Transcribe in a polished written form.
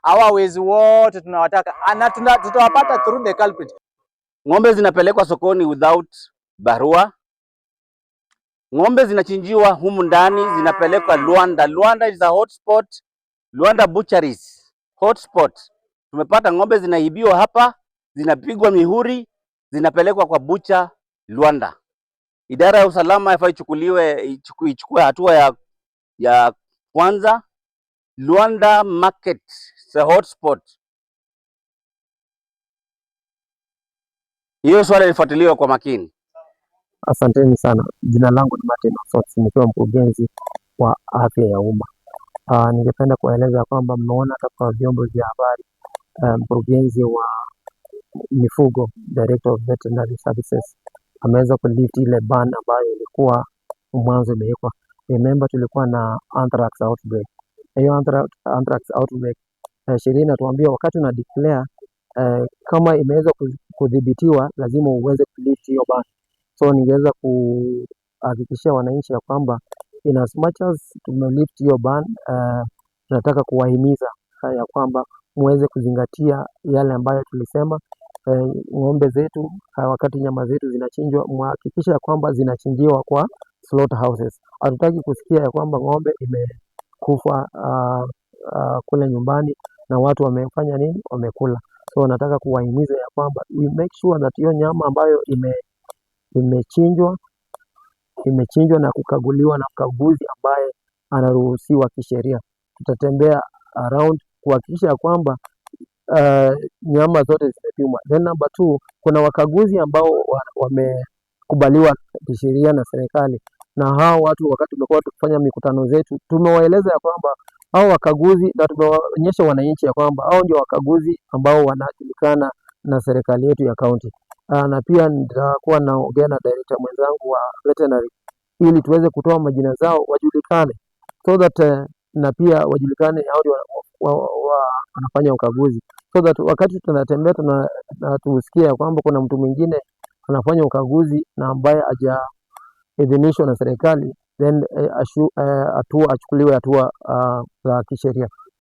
Hawa wezi wote tunawataka na tutawapata through the culprit. Ng'ombe zinapelekwa sokoni without barua. Ng'ombe zinachinjiwa humu ndani, zinapelekwa Luanda. Luanda is a hotspot. Luanda butcheries hotspot. Tumepata ng'ombe zinaibiwa hapa, zinapigwa mihuri, zinapelekwa kwa bucha Luanda. Idara ya usalama yafaa ichukue hatua ya kwanza. Luanda market is a hotspot. Hiyo swala lifuatiliwe kwa makini. Asanteni sana. Jina langu ni Martin Osotsi nikiwa mkurugenzi wa afya ya umma. Ningependa kueleza kwamba mmeona hata kwa vyombo vya habari mkurugenzi wa mifugo, Director of Veterinary Services, ameweza kulift ile ban ambayo ilikuwa mwanzo imewekwa. Remember tulikuwa na anthrax outbreak. Hiyo anthrax outbreak, sheria inatuambia wakati una declare kama imeweza kudhibitiwa lazima uweze kulift hiyo ban. So ningeweza kuhakikishia wananchi ya kwamba in as much as tumelift hiyo ban, tunataka kuwahimiza ya kwamba muweze kuzingatia yale ambayo tulisema. Ng'ombe zetu wakati nyama zetu zinachinjwa, muhakikishe ya kwamba zinachinjiwa kwa slaughterhouses. Hatutaki kusikia ya kwamba ng'ombe imekufa kule nyumbani na watu wamefanya nini? Wamekula. So nataka kuwahimiza ya kwamba we make sure that hiyo nyama ambayo imechinjwa na kukaguliwa na mkaguzi ambaye anaruhusiwa kisheria. Tutatembea around kuhakikisha ya kwamba nyama zote zimepimwa. Then number two, kuna wakaguzi ambao wamekubaliwa kisheria na serikali, na hao watu wakati tumekuwa tukifanya mikutano zetu tumewaeleza ya kwamba hao wakaguzi, na tumewaonyesha wananchi ya kwamba hao ndio wakaguzi ambao wanajulikana na serikali yetu ya kaunti. Na pia nitakuwa naongea na director mwenzangu wa veterinary ili tuweze kutoa majina zao wajulikane, so that na pia wajulikane hao ndio wanafanya ukaguzi, so that wakati tunatembea na tusikia kwamba kuna mtu mwingine anafanya ukaguzi na ambaye hajaidhinishwa na serikali, then hatua achukuliwe hatua za kisheria.